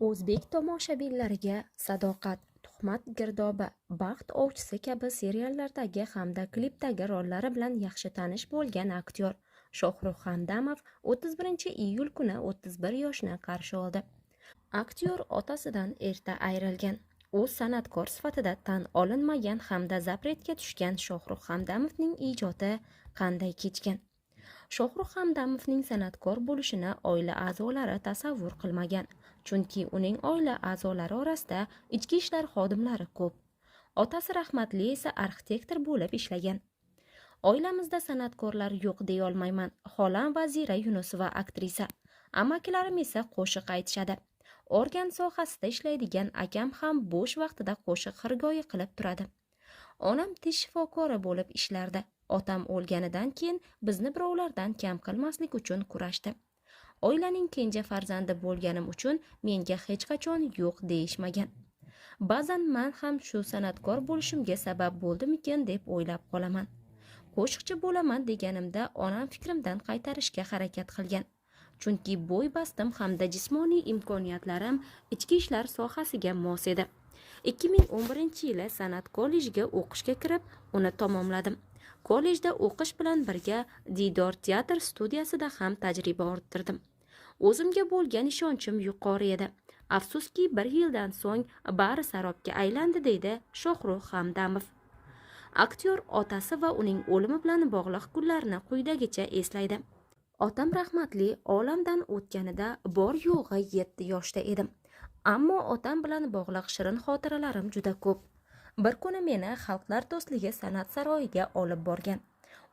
O'zbek tomoshabinlariga Sadoqat, Tuhmat girdobi, Baxt ovchisi kabi seriallardagi hamda klipdagi rollari bilan yaxshi tanish bo'lgan aktyor Shohrux Hamdamov 31-iyul kuni 31 yoshni qarshi oldi. Aktyor otasidan erta ayrilgan. U san'atkor sifatida tan olinmagan hamda запрет ga tushgan Shohrux Hamdamovning ijodi qanday kechgan? Shohrux Hamdamovning san'atkor bo'lishini oila a'zolari tasavvur qilmagan, chunki uning oila a'zolari orasida ichki ishlar xodimlari ko'p. Otasi rahmatli esa arxitektor bo'lib ishlagan. Oilamizda san'atkorlar yo'q deya olmayman. Xolam Vazira Yunusova aktrisa, amakilarim esa qo'shiq aytishadi. Organ sohasida ishlaydigan akam ham bo'sh vaqtida qo'shiq xirgoyi qilib turadi. Onam tish shifokori bo'lib ishlardi. Otam o'lganidan keyin bizni birovlardan kam qilmaslik uchun kurashdi. Oilaning kenja farzandi bo'lganim uchun menga hech qachon yo'q deyishmagan. Ba'zan man ham shu san'atkor bo'lishimga sabab bo'ldimikin deb o'ylab qolaman. Qo'shiqchi bo'laman deganimda onam fikrimdan qaytarishga harakat qilgan. Chunki bo'y bastim hamda jismoniy imkoniyatlarim ichki ishlar sohasiga mos edi. 2011-yili san'at kollejiga o'qishga kirib, uni tamomladim. Kollejda o'qish bilan birga Diydor teatr studiyasida ham tajriba orttirdim. O'zimga bo'lgan ishonchim yuqori edi. Afsuski, bir yildan so'ng bari sarobga aylandi, deydi Shohrux Hamdamov. Aktyor otasi va uning o'limi bilan bog'liq kunlarni quyidagicha eslaydi. Otam rahmatli olamdan o'tganida bor yo'g'i 7 yoshda edim. Ammo otam bilan bog'liq shirin xotiralarim juda ko'p. Bir kuni meni Xalqlar do'stligi san'at saroyiga olib borgan.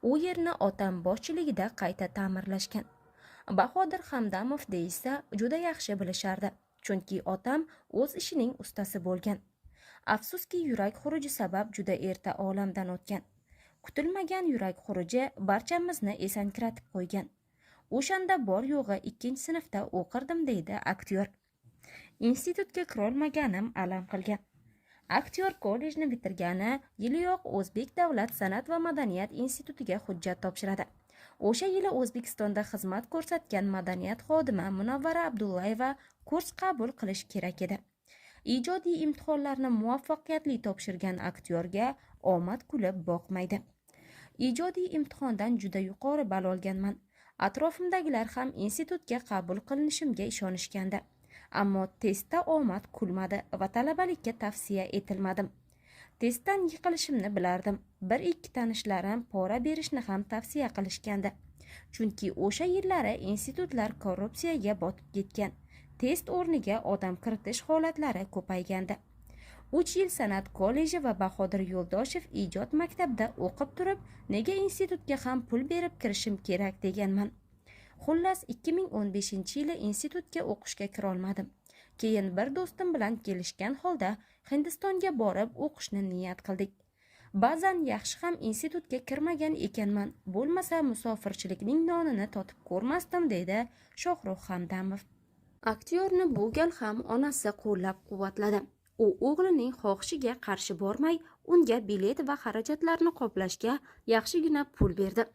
U yerni otam boshchiligida qayta ta'mirlashgan. Bahodir Hamdamov deyishsa, juda yaxshi bilishardi, chunki otam o'z ishining ustasi bo'lgan. Afsuski, yurak xuruji sabab juda erta olamdan o'tgan. Kutilmagan yurak xuruji barchamizni esankiratib qo'ygan. O'shanda bor yo'g'i 2-sinfda o'qirdim, deydi aktyor. Institutga kirolmaganim alam qilgan. Aktyor kollejni bitirgani yiliyoq O'zbek davlat san'at va madaniyat institutiga hujjat topshiradi. O'sha yili O'zbekistonda xizmat ko'rsatgan madaniyat xodimi Munavvara Abdullayeva kurs qabul qilish kerak edi. Ijodiy imtihonlarni muvaffaqiyatli topshirgan aktyorga omad kulib boqmaydi. Ijodiy imtihondan juda yuqori ball olganman. Atrofimdagilar ham institutga qabul qilinishimga ishonishgandi. Ammo testda omad kulmadi va talabalikka tavsiya etilmadim. Testdan yiqilishimni bilardim. Bir ikki tanishlarim pora berishni ham tavsiya qilishgandi. Chunki o'sha yillari institutlar korrupsiyaga botib ketgan. Test o'rniga odam kiritish holatlari ko'paygandi. 3 yil san'at kolleji va Bahodir Yo'ldoshev ijod maktabida o'qib turib, nega institutga ham pul berib kirishim kerak deganman. Xullas, 2015-yili institutga o'qishga kirolmadim. Keyin bir do'stim bilan kelishgan holda Hindistonga borib o'qishni niyat qildik. Ba'zan yaxshi ham institutga kirmagan ekanman, bo'lmasa musofirchilikning nonini totib ko'rmasdim, deydi Shohrux Hamdamov. Aktyorni bu gal ham onasi qo'llab-quvvatladi. U o'g'lining xohishiga qarshi bormay, unga bilet va xarajatlarni qoplashga yaxshigina pul berdi.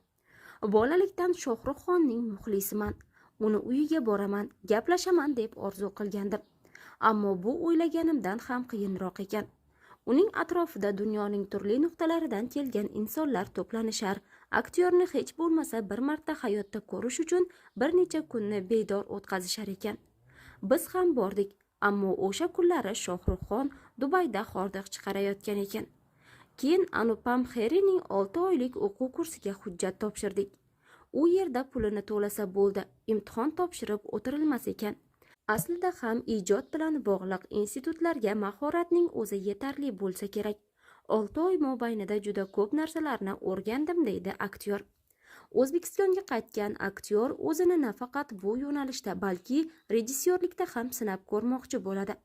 Bolalikdan Shohruxxonning muxlisiman. Uni uyiga boraman, gaplashaman deb orzu qilgandim. Ammo bu o'ylaganimdan ham qiyinroq ekan. Uning atrofida dunyoning turli nuqtalaridan kelgan insonlar to'planishar. Aktyorni hech bo'lmasa bir marta hayotda ko'rish uchun bir necha kunni bedor o'tkazishar ekan. Biz ham bordik, ammo o'sha kunlari Shohruxxon Dubayda hordiq chiqarayotgan ekan. Keyin Anupam Xerining 6 oylik o'quv kursiga hujjat topshirdik. U yerda pulini to'lasa bo'ldi, imtihon topshirib o'tirilmas ekan. Aslida ham ijod bilan bog'liq institutlarga mahoratning o'zi yetarli bo'lsa kerak. 6 oy mobaynida juda ko'p narsalarni o'rgandim, deydi aktyor. O'zbekistonga qaytgan aktyor o'zini nafaqat bu yo'nalishda, balki rejissyorlikda ham sinab ko'rmoqchi bo'ladi.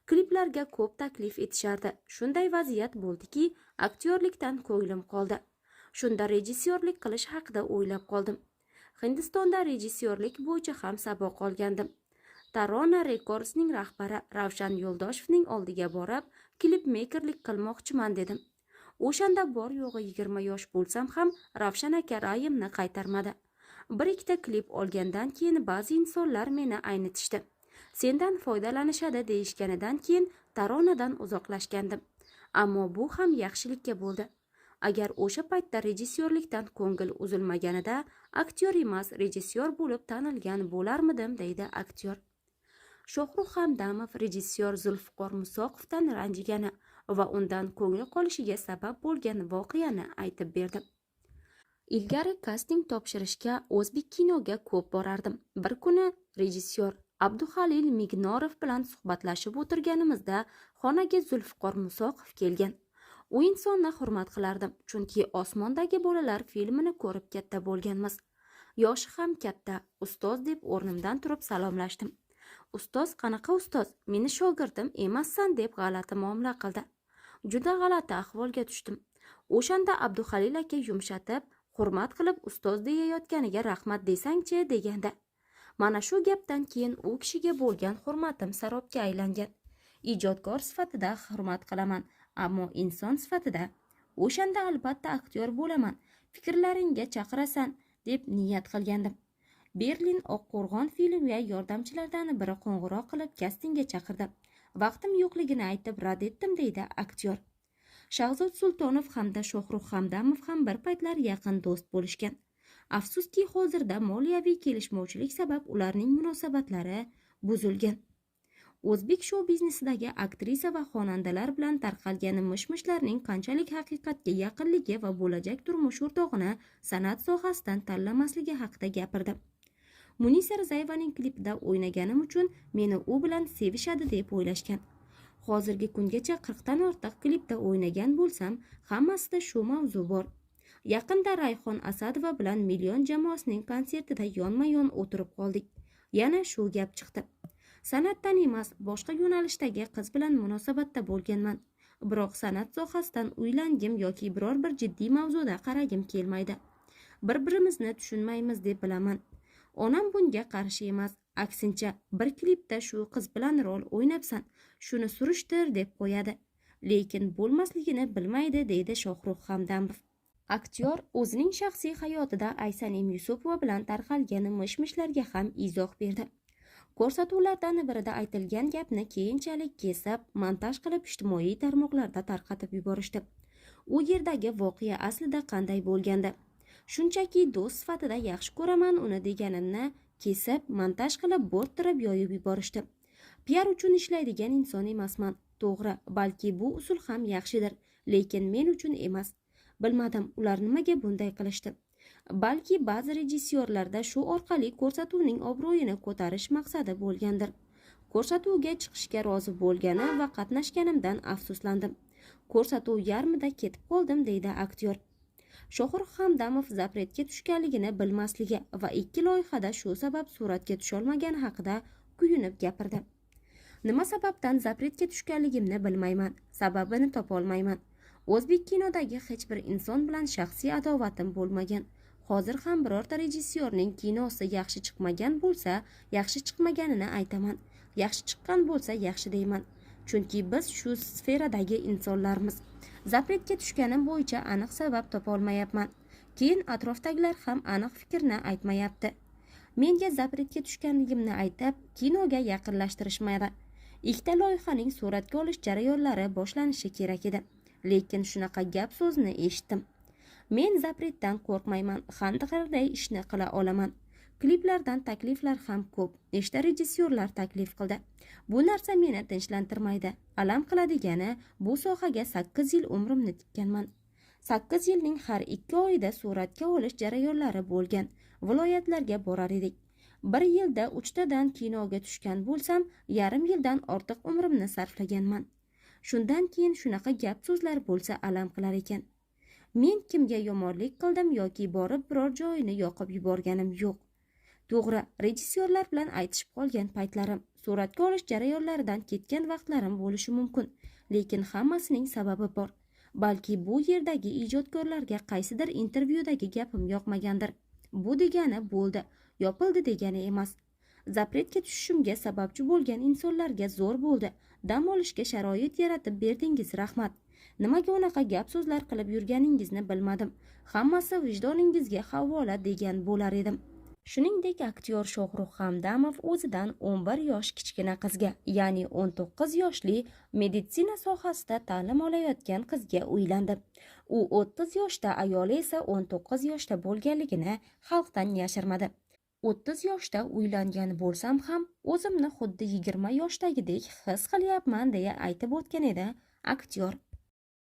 Kliplarga ko'p taklif etishardi. Shunday vaziyat bo'ldiki, aktyorlikdan ko'nglim qoldi. Shunda rejissyorlik qilish haqida o'ylab qoldim. Hindistonda rejissyorlik bo'yicha ham saboq olgandim. Tarona Recordsning rahbari Ravshan Yo'ldoshevning oldiga borib, klipmeykerlik qilmoqchiman dedim. O'shanda bor yo'g'i 20 yosh bo'lsam ham Ravshan aka ra'yimni qaytarmadi. Bir ikkita klip olgandan keyin ba'zi insonlar meni aynitishdi. Sendan foydalanishadi deyishganidan keyin Taronadan uzoqlashgandim. Ammo bu ham yaxshilikka bo'ldi. Agar o'sha paytda rejissyorlikdan ko'ngil uzilmaganida aktyor emas, rejissyor bo'lib tanilgan bo'larmidim, deydi aktyor. Shohrux Hamdamov rejissyor Zulfiqor Musoqovdan ranjigani va undan ko'ngli qolishiga sabab bo'lgan voqeani aytib berdi. Ilgari kasting topshirishga O'zbek kinoga ko'p borardim. Bir kuni rejissyor Abduhalil Mignorov bilan suhbatlashib o'tirganimizda xonaga Zulfiqor Musoqov kelgan. U insonni hurmat qilardim, chunki Osmondagi bolalar filmini ko'rib katta bo'lganmiz. Yoshi ham katta, ustoz deb o'rnimdan turib salomlashdim. Ustoz qanaqa ustoz, meni shogirdim emassan deb g'alati muomala qildi. Juda g'alati ahvolga tushdim. O'shanda Abduhalil aka yumshatib, hurmat qilib ustoz deyayotganiga rahmat desangchi deganda. Mana shu gapdan keyin u kishiga bo'lgan hurmatim sarobga aylangan. Ijodkor sifatida hurmat qilaman, ammo inson sifatida o'shanda albatta aktyor bo'laman, fikrlaringga chaqirasan deb niyat qilgandim. Berlin Oqqo'rg'on filmiga yordamchilardan biri qo'ng'iroq qilib kastingga chaqirdi. Vaqtim yo'qligini aytib rad etdim, deydi aktyor. Shahzod Sultonov hamda Shohrux Hamdamov ham bir paytlar yaqin do'st bo'lishgan. Afsuski, hozirda moliyaviy kelishmovchilik sabab ularning munosabatlari buzilgan. O'zbek shou biznesidagi aktrisa va xonandalar bilan tarqalgan mish-mishlarning qanchalik haqiqatga yaqinligi va bo'lajak turmush o'rtog'ini san'at sohasidan tanlamasligi haqida gapirdi. Munisa Rizayevaning klipida o'ynaganim uchun meni u bilan sevishadi deb o'ylashgan. Hozirgi kungacha 40 dan ortiq klipda o'ynagan bo'lsam, hammasida shu mavzu bor. Yaqinda Rayhon Asadova bilan Million jamoasining konsertida yonma-yon o'tirib qoldik. Yana shu gap chiqdi. San'atdan emas, boshqa yo'nalishdagi qiz bilan munosabatda bo'lganman. Biroq san'at sohasidan uylangim yoki biror bir jiddiy mavzuda qaragim kelmaydi. Bir-birimizni tushunmaymiz deb bilaman. Onam bunga qarshi emas, aksincha bir klipda shu qiz bilan rol o'ynabsan, shuni surishtir deb qo'yadi. Lekin bo'lmasligini bilmaydi, deydi Shohrux Hamdamov. Aktyor o'zining shaxsiy hayotida Aysanim Yusupova bilan tarqalgan mish-mishlarga ham izoh berdi. Ko'rsatuvlardan birida aytilgan gapni keyinchalik kesib, montaj qilib ijtimoiy tarmoqlarda tarqatib yuborishdi. U yerdagi voqea aslida qanday bo'lgandi? Shunchaki do'st sifatida yaxshi ko'raman uni deganimni kesib, montaj qilib, bo'rttirib yoyib yuborishdi. PR uchun ishlaydigan inson emasman. To'g'ri, balki bu usul ham yaxshidir, lekin men uchun emas. Bilmadim, ular nimaga bunday qilishdi. Balki ba'zi rejissyorlarda shu orqali ko'rsatuvning obro'yini ko'tarish maqsadi bo'lgandir. Ko'rsatuvga chiqishga rozi bo'lgani va qatnashganimdan afsuslandim. Ko'rsatuv yarmida ketib qoldim, deydi aktyor. Shohrux Hamdamov zapretga tushganligini bilmasligi va 2 loyihada shu sabab suratga tusholmagani haqida kuyunib gapirdi. Nima sababdan zapretga tushganligimni bilmayman, sababini topolmayman. O'zbek kinodagi hech bir inson bilan shaxsiy adovatim bo'lmagan. Hozir ham birorta rejissyorning kinosi yaxshi chiqmagan bo'lsa, yaxshi chiqmaganini aytaman. Yaxshi chiqqan bo'lsa, yaxshi deyman. Chunki biz shu sferadagi insonlarmiz. Zapretga tushganim bo'yicha aniq sabab topolmayapman. Keyin atrofdagilar ham aniq fikrni aytmayapti. Menga zapretga tushganligimni aytib, kinoga yaqinlashtirishmadi. 2 loyihaning suratga olish jarayonlari boshlanishi kerak edi. Lekin shunaqa gap so'zni eshitdim. Men zapretdan qo'rqmayman, qanday ishni qila olaman. Kliplardan takliflar ham ko'p. Nechta rejissyorlar taklif qildi. Bu narsa meni tinchlantirmaydi. Alam qiladigani, bu sohaga 8 yil umrimni tikkanman. 8 yilning har 2 oyida suratga olish jarayonlari bo'lgan. Viloyatlarga borar edik. 1 yilda 3 tadan kinoga tushgan bo'lsam, yarim yildan ortiq umrimni sarflaganman. Shundan keyin shunaqa gap so'zlar bo'lsa alam qilar ekan. Men kimga yomonlik qildim yoki borib biror joyini yoqib yuborganim yo'q. To'g'ri, rejissyorlar bilan aytishib qolgan paytlarim, suratga olish jarayonlaridan ketgan vaqtlarim bo'lishi mumkin, lekin hammasining sababi bor. Balki bu yerdagi ijodkorlarga qaysidir intervyudagi gapim yoqmagandir. Bu degani bo'ldi, yopildi degani emas. Zapretga tushishimga sababchi bo'lgan insonlarga zo'r bo'ldi. Dam olishga sharoit yaratib berdingiz, rahmat. Nimaga unaqa gap so'zlar qilib yurganingizni bilmadim. Hammasi vijdoningizga havola degan bo'lar edim. Shuningdek, aktyor Shohrux Hamdamov o'zidan 11 yosh kichkina qizga, ya'ni 19 yoshli meditsina sohasida ta'lim olayotgan qizga uylandi. U 30 yoshda, ayoli esa 19 yoshda bo'lganligini xalqdan yashirmadi. 30 yoshda uylangan bo'lsam ham, o'zimni xuddi 20 yoshdagidek his qilyapman, deya aytib o'tgan edi aktyor.